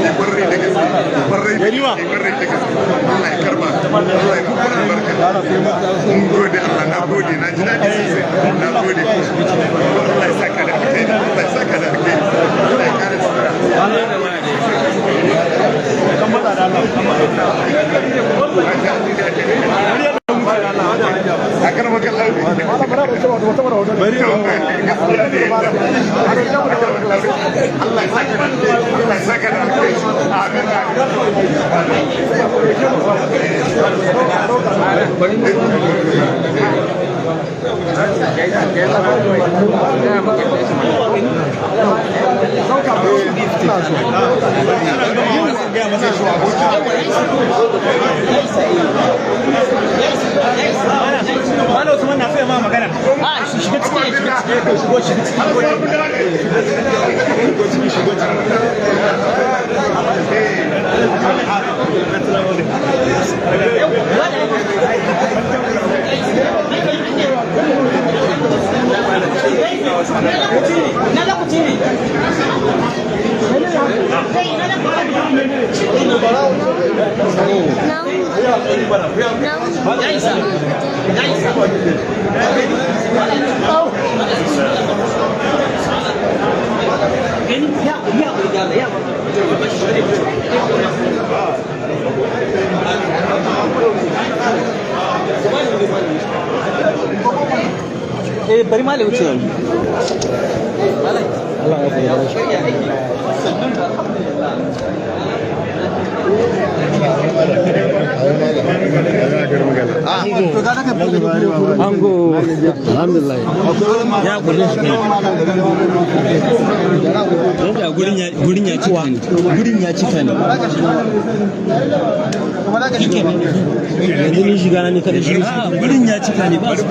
gaske, kwarai da gaske, kwarai da gaske, kwarai da gaske. Allah ya karba, Allah ya muku albarka. Mun gode Allah, na gode, na ji daɗi sosai, na gode. Allah ya saka da alkhairi, Allah ya saka da alkhairi, Allah ya kare sutura. A kan makallar. Allah ya saka da alkhairi, Allah ya saka da alkhairi. Amin, amin. Malam Usman na so ya ma magana. A shi shiga ciki, shiga ciki, shigo shiga ciki. Shigo ciki, shigo ciki. Na lokaci ne. Kai, na lokaci. Ya isa. Ya isa. Gani ya ya ya ya. Eh, bari malam wuce yanzu. Allah ya kula. Ango, alhamdulillah. Ya gurin shi ne. Gurin ya gurin ya cika ne. Gurin ya cika ne. Yanzu ni shiga na ni kada shi. Gurin ya cika ne ba su.